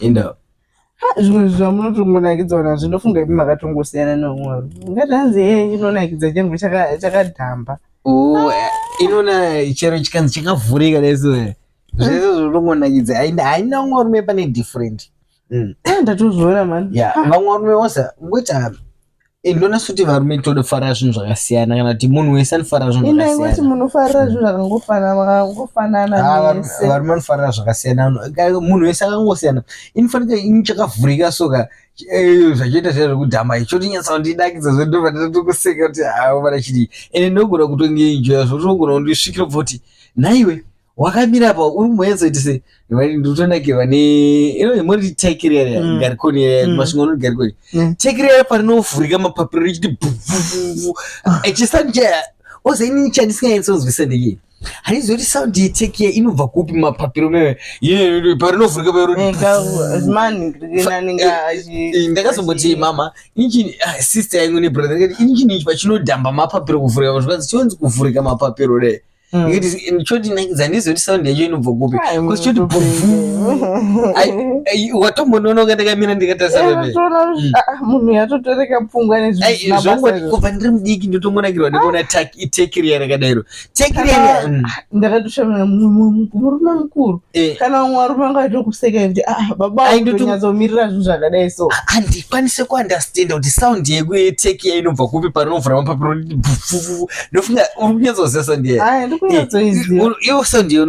Enda. Zvimwe zvamunotongonakidzwa nazvo, ndofunga imi makatongosiyana nevamwe varume. Ungati hanzi ye inonakidza changu chakadhamba. Oh, inona chero chikanzi chakavhurika nesu. Zvese zvotongonakidza. Haina vamwe varume pane different. Ah, ndatozviona mani. Yeah, vamwe varume vose ngoita ndinoona sekuti varume todofarira zvinhu zvakasiyana, kana kuti munhu wese anofarira zvinhu Ina ingoti zvakasiyana. Munofarira zvinhu zvakangofanana, makangofanana Ah, mese. Varume vanofarira zvakasiyana. Munhu wese akangosiyana. Inofanika ini chakavhurika soka zvachoita zviya zvekudhamba, chotinyatsa kundinakidza, zvondobva ndatokuseka kuti haumana chidii. Ende ndinogona kutongenjoya, zvotogona kundisvikira kubva kuti nhaiwe wakamira pa uri kumboyatsoiti se ndinotonakirwa ne ino turkey riya, garikoni riya. Masvingo anoti garikoni. Turkey riya parinovhurika mapapiro richiti bvuvvuvu chisound chaya oze. Inini chandisinganyatsokunzwisa ndechii, handizivi kuti sound yeturkey inobva kupi mapapiro mewe parinovhurika. Man. Ndakazomboti mama inchi, sister yangu nebrother, ndikati ini chinhu ichi pachinodhamba mapapiro kuvhurika, zvikanzi chionzi kuvhurika mapapiro dai. Ndikati chotinakidza, handizivi kuti sound yacho inobva kupi, because choti bvuvvu. Watombononoka ndakamira ndikatarisa bebe. Munhu yatotoreka pfungwa. Zvongoti kubva ndiri mudiki ndotongonakirwa ndikuona turkey riya rakadairo, turkey riya. Ndakatoshamira murume mukuru, kana vamwe varume vanga kuseka kuti ah, baba vatonyatsomirira zvinhu zvakadai so. Handikwanise kuunderstanda kuti sound yeturkey iya inobva kupi parinovhura mapapiro bvuvvu. Ndofunga uri kunyatsoziva sound iya. Aya, ndikunyatsoiziva. Iyo sound iyo.